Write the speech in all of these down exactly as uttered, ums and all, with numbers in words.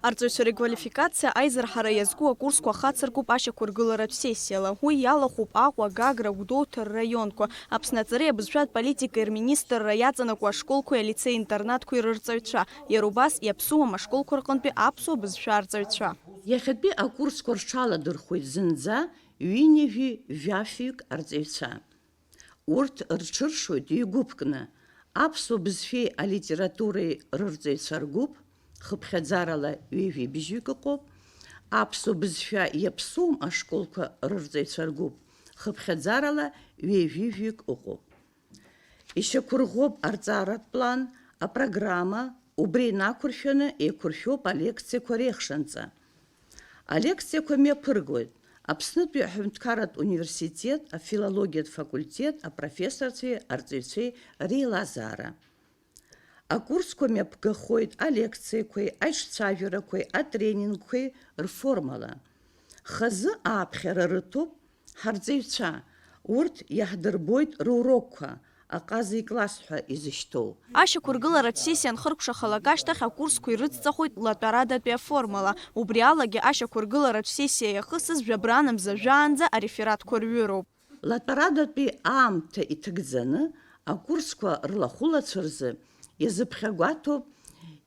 Арҵаҩцәа реквалификациа аизырҳара иазку акурсқәа хацыркуп ашьақәыргыларатә сессиала. Уи иалахәуп Аҟәа, Гагра, Гәдоуҭа рраионқәа. Аԥсны аҵареи абызшәатә политикеи рминистрра иаҵанакуа ашколқәеи алицеи-интернатқәеи рырҵаҩцәа, иара убас иаԥсуам ашколқәа рҟынтәи аԥсуа бызшәа арҵаҩцәа. Иахьатәи акурсқәа рҽаладырхәеит зынӡа ҩынҩажәи жәафҩык арҵаҩцәа. Урҭ рҽыршоит ҩ-гәыԥкны, аԥсуа бызшәеи алитературеи рырҵаҩцәа ргәыԥ, хыԥхьаӡарала ҩажәи бжьҩык ыҟоуп, аԥсуа бызшәа иаԥсуам ашколқәа рырҵаҩцәа ргәыԥ, хыԥхьаӡарала ҩажәи жәаҩык ыҟоуп. Ишьақәырӷәӷәоуп арҵаратә план, апрограмма, убри инақәыршәаны еиқәыршәоуп алекциақәа реихшанҵа. Алекциақәа мҩаԥыргоит Аԥснытәи аҳәынҭқарратә университет афилологиатә факультет апрофессорцәеи арҵаҩцәеи реилазаара. Акурсқәа мҩаԥгахоит алекциақәеи, аиҿцәажәарақәеи, атренингқәеи рформала. Хазы ааԥхьара рыҭоуп ҳарҵаҩцәа, урҭ иаҳдырбоит рурокқәа, аҟаза икласс ҳәа изышьҭоу. Ашьақәыргыларатә сессиа анхыркәшахалак ашьҭахь акурсқәа ирыцҵахоит латәарадатәи аформала. Убри алагьы ашьақәыргыларатә сессиа иахысыз жәабранамза жәаанӡа арефератқәа рҩыроуп. Латәарадатәи аамҭа иҭагӡаны акурсқәа рлахәылацәа рзы иазыԥхьагәаҭоуп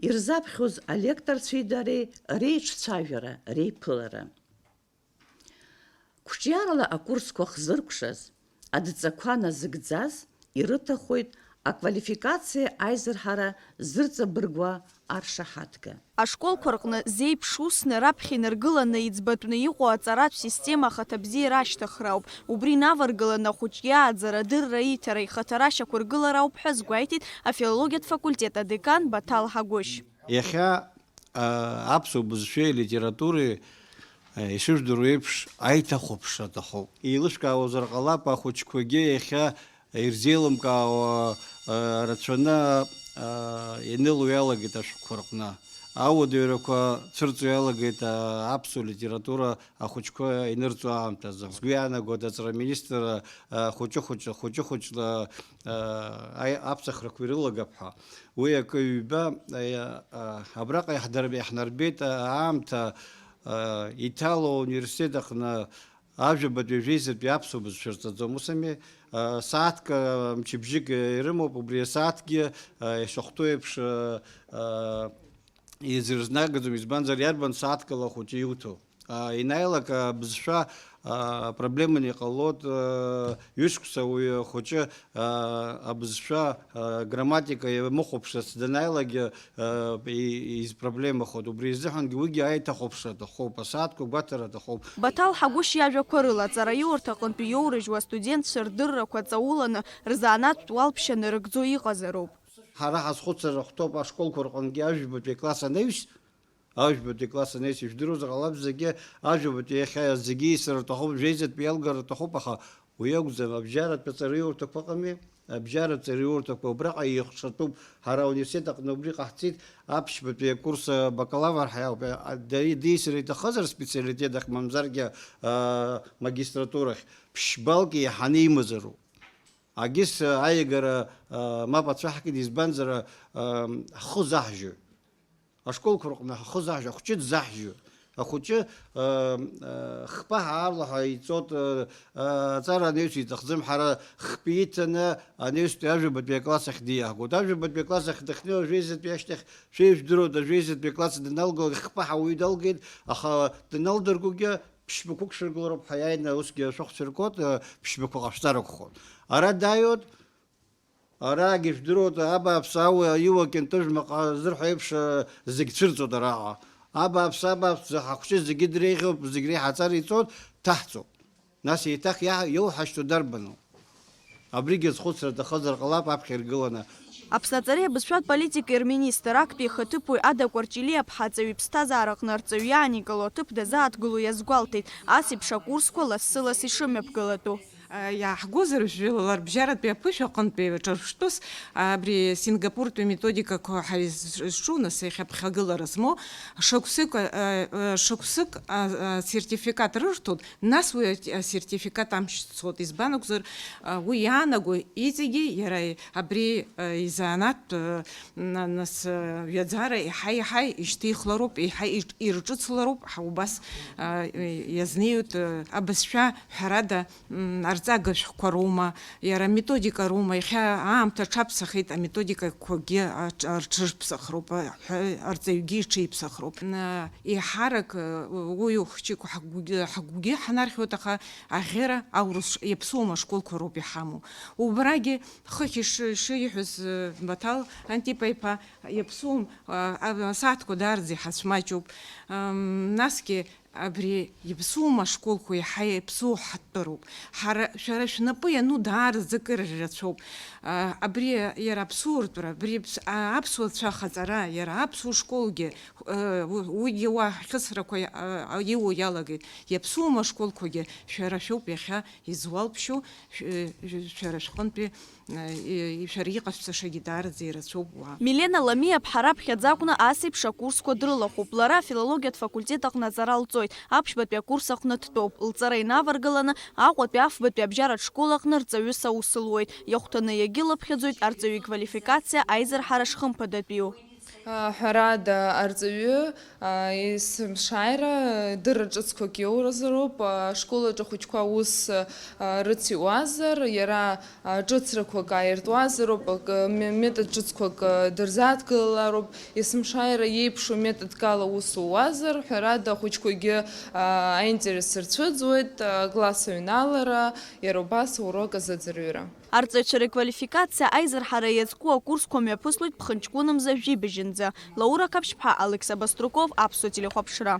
ирзаԥхьоз алекторцәеи дареи реиҿцәажәара, реиԥылара. Қәҿиарала акурсқәа хзыркәшаз, адҵақәа назыгӡаз ирыҭахоит аквалификациа аизырҳара зырҵабыргуа аршаҳаҭга. Ашколқәа рҟны зеиԥш усны раԥхьа инаргыланы иӡбатәны иҟоу аҵаратә система ахаҭабзиара ашьҭыхра ауп. Убри инаваргыланы ахәыҷ иааӡара, адырра иҭара, ихаҭара ашьақәыргылара ауп ҳәа азгәеиҭеит афилологиатә факультет адекан Баҭал Ҳагәышь. Иахьа, а, аԥсуа бызшәеи алитературеи, а, ишыжәдыруа еиԥш, аиҭахәаԥшра аҭахуп. Еилышәкаауазар ҟалап, ахәыҷқәагьы иахьа ирзеилымкаауа, а, рацәаны, а, иныло иалагеит ашәҟәқәа рҟны. Ауадаҩрақәа цәырҵуа иалагеит, а, аԥсуа литература ахәыҷқәа инырҵо аамҭазы. Сгәы иаанагоит, аҵара министр, а, хәыҷы-хәыҷы, хәыҷы-хәыҷла, а, аи-, аԥсахрақәа ирылагап ҳәа. Уи акы ҩба, а, а, абраҟа иаҳдыр-, иаҳнарбеит, а, аамҭа, а, иҭало ауниверситет аҟны ажәабатәи, ажәеизатәи аԥсуа бызшәа рҵаӡом, ус ами? А, сааҭк, а, мчыбжьык ирымоуп, убри асааҭкгьы, а, ишахәҭоу еиԥш, а, а, изырзнагаӡом, избанзар, иарбан сааҭкала ахәыҷы иуҭо? А, инаилак, а, бызшәа, а, проблеманы иҟалоит, а, ҩышықәса уи ахәыҷы, а, абызшәа, а, грамматика иамыхәаԥшырц данааилак, а, и-, изпроблемахоит. Убри изыҳәангьы уигьы аиҭахәаԥшра аҭахуп, асааҭқәа гәаҭара аҭахуп. Баҭал Ҳагәышь иажәақәа рыла, аҵараиурҭа аҟынтәи иоурыжьуа астудентцәа рдыррақәа ҵауланы, рзанааҭтә уалԥшьа нарыгӡо иҟазароуп. Ҳара ҳазхәыцыр рыхәҭоуп ашколқәа рҟынгьы ажәабатәи акласс анаҩс, Ажәбатәи акласс анаҩс ижәдыруазар ҟалап зегьы, ажәабатәи иахьа зегьы исыр рҭахуп, жәеизатәи иалгар рҭахуп, аха уи акәӡам, абжьаратәи аҵараиурҭақәа ыҟами, абжьаратәи аҵараиурҭақәа убраҟа ихшатәуп, ҳара ауниверситет аҟны убри ҟаҳҵеит, аԥшьбатәи акурс бакалавр ҳәа иауп, а, ди-, дисыр иҭахызар специалитет ахь, мамзаргьы, а, магистратурахь, ԥшьбалк еиҳаны имазароуп. Агьыс аиагара, а, мап ацәаҳкит, избанзар, а, ҳхы заҳжьоит. Ашколқәа рҟны ҳхы заҳжьо, ахәҷы дзаҳжьо. Ахәҷы, э, э, хԥа ҳаарлаҳәа иҵот, э, э, аҵара анаҩс иҭахӡам, ҳара хԥа иҭаны анаҩстәи ажәабатәи акласс ахь диаҳгоит. Ажәабатәи акласс ахь дахьнеиуа ажәеизатәи ашьҭахь, шәеижәдыруеит, ажәеизатәи акласс даналгалак хԥа ҳауаҩы далгеит, аха даналдыргогьы ԥшьбақәак шәыргылароуп ҳәа иааины усгьы шәахәцәа иргоит, э, ԥшьбақәа ҟашәҵар акәхоит. Ара дааиуеит, Арагьы жәдыруада, абааԥс, ауа, иуа, кьынтыжә маҟа зырҳәо еиԥш, зегь цәырҵуеит араҟа. Абааԥс, абааԥс, ҳахәҷы зегьы дреиӷьуп, зегь реиҳа аҵара иҵоит, ҭаҳҵоит. Нас еиҭах иаҳ-, иоуҳашьҭуа дарбану? Абригьы азхәыцра аҭахызар ҟалап аԥхьа иргыланы. Аԥсны аҵареи абызшәатә политикеи рминистр, актәи ихаҭыԥуаҩ Ада Кәарҷелиаԥҳа аҵаҩы иԥсҭазаараҟны арҵаҩы иааникыло аҭыԥ дазааҭгыло иазгәалҭеит, ас еиԥш акурсқәа лассы-ласс ишымҩаԥгалатәу. Иааҳгозар, жәларбжьаратәи аԥышәа аҟынтәи ҿырԥштәыс абри Сингапуртәи методикақәа ҳа изҿу, нас, иахьа ԥхьагылара змоу, шықәсык, шықәсык асертификат рырҭоит, нас уи асертификат амч цоит. Избан акәзар, уи иаанаго иҵегьы иара абри изанааҭтә, нас, ҩаӡара еиҳа-еиҳа ишьҭихлароуп, еиҳа ирҿыцлароуп, ҳа убас иазнеиуеит абызшәа, ҳәарада, арҵага шәҟәқәа роума, иара аметодика роума, иахьа аамҭа аҽаԥсахеит, аметодикақәагьы аҽ-, рҽырԥсахроуп, ҳәа, арҵаҩгьы иҽиԥсахроуп. Н-, еиҳарак, уи хәыҷык ҳгәгьы, ҳгәгьы ҳанархьуеит, аха аӷьыра аурыс ш-, иаԥсуама школқәа роуп иҳамоу. Убрагьы хыхь иш-, ишиҳәаз, Баҭал Антипа-иԥа, иаԥсуам, асааҭқәа даараӡа иҳацәмаҷуп. Насгьы абри иаԥсуама школқәа, иаҳа иаԥсоу ҳтәыроуп. Ҳара, шәара шәнапы иану даараӡа акыр рацәоуп. Абри иара аԥсуа ртәра, абри аԥс-, а-, аԥсуа цәа хаҵара, иара аԥсуа школгьы, уигьы уа хьысрақәа иа-, а-, иуо иалагеит. Иаԥсуама школқәагьы шәара шәоуп иахьа изуалԥшьоу, шә-, шәара шәҟынтәи, шәара иҟашәҵашагьы даараӡа ирацәоуп уа. Милена Ламиа-ԥҳа раԥхьаӡа акәны ас еиԥш акурсқәа дрылахәуп. Лара афилологиатә факультет аҟны аҵара лҵоит, аԥшьбатәи акурс аҟны дтәоуп. Лҵара инаваргаланы, Аҟәатәи афбатәи абжьаратә школ аҟны рҵаҩыс аус луеит. Иахәҭаны иагьылыԥхьаӡоит арҵаҩы иквалификациа аизырҳара шхымԥадатәиу. Ҳәарада, арҵаҩы есымшааира дырра ҿыцқәак иоуразароуп, ашкол аҿы ахәыҷқәа аус рыциуазар, иара ҿыцрақәак ааиртуазароуп, акы, ме-, метод ҿыцқәак дырзааҭгылалароуп, есымшааира иеиԥшу методк ала аус ууазар, ҳәарада, ахәыҷқәагьы аинтерес рцәыӡуеит, акласс аҩналара, иара убас аурок азыӡырҩра. Арҵаҩцәа реквалификациа аизырҳара иазку акурсқәа мҩаԥыслоит ԥхынҷкәынмза жәибжьынӡа. Лаура Қаԥшьԥҳа, Алекса Баструков, Аԥсуа телехәаԥшра.